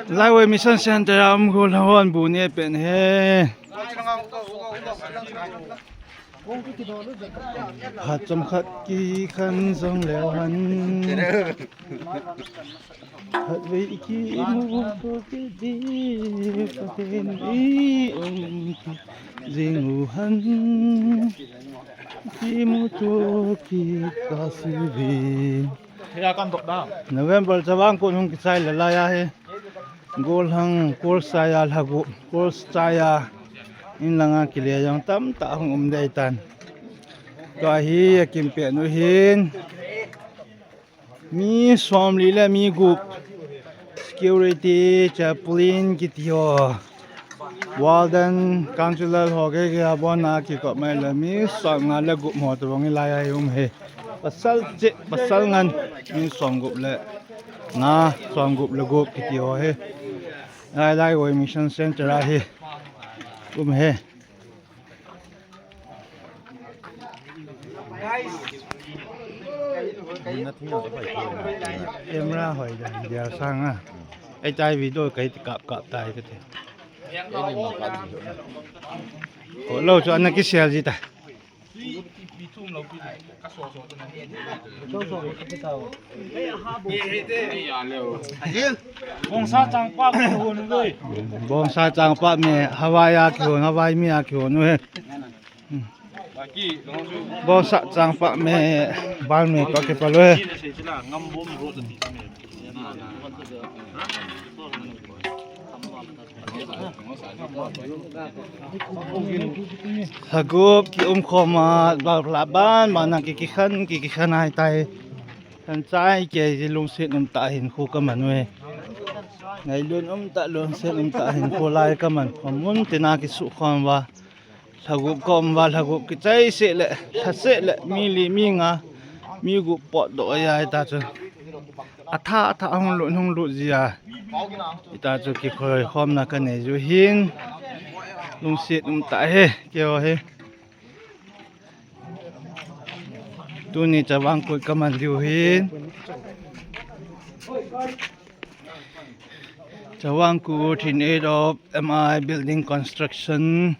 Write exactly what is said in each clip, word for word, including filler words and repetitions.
Laiwoi Mission Center a um gollhang hon bu ne pen he. Phat chomkhat kikhen jong leu hen. Khatvei kimu to kiti, Pathen in um jing u hen. Kimu to kiti kasih. November chavang kon hung kichai le laiya hi. Gollhang course chaiya lhagup course chaiya in langa kile jong tamtah hung um dei tan. Tua hi akim pen u hin. Mi somli le mi gup. Security, chaplain kiti ho. Warden, counselor ho kei kei abon a kikop mai le mi somnga le gup ho tobang ilai a hi um hi. Pasal cheh, pasal ngan mi somgup le nga, somgup le gup kiti ho hi. Lai Laiwoi Mission Center a hi um hi. Camera hoi da, dia sanga. Ei tai video kai kap kap tai kati. Ko lo chu ana kisel ji ta. Bongsa changpa kihon u doi. Bongsa changpa me Hawaii a kihon, Hawaii mi a kihon u he. Bongsa changpa me ban me pa ke pa lo he. Lhagup ki um khom a, bal la ban, ban a ki, kikhen, ki, kikhen ai tai. Khan chai ke ji lungset um tah hinkho ka man u e. Ngailun um tah, lungset um tah hinkho lai ka man. Khom mun tina kisukhom uva. Lhagup ka um uva, lhagup kichai seh le, lha seh le, mi li, mi nga, mi gup potdoh a, ita chu. Atha, atha, hung lut, hung lut jia. Ita chu kikhoikhomna ka nei jiu hin. Lungset um tah e, keiho hi. Tuni chavang kut ka man diu hin. Chavang kut in aid of M I building construction.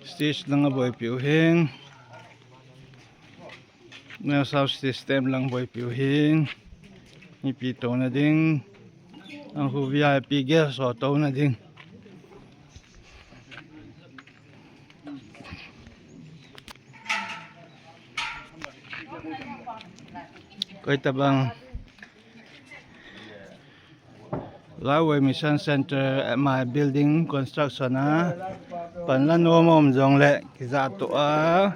Stage lang a boipiu hin. Neo sound system lang boipiu hin. Mipi touna ding. Ang hu V I P guest ho touna ding. Koi tabang. Laiwoi Mission Center M I building construction a pan la nom um jong le kijah toh a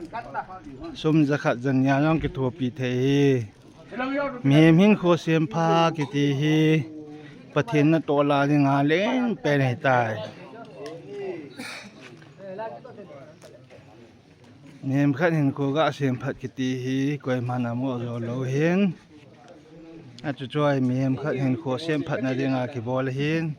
sum jakhat jania jong kithopi thei hi. Mihem hinkho sempha kiti hi Pathen natoh la dinga len pen ahitai. Mihem khat hinkho ga semphat kiti hi koiman amu jo lou hin. Achu chu ahi mihem khat hinkho semphatna dinga kibol ahin.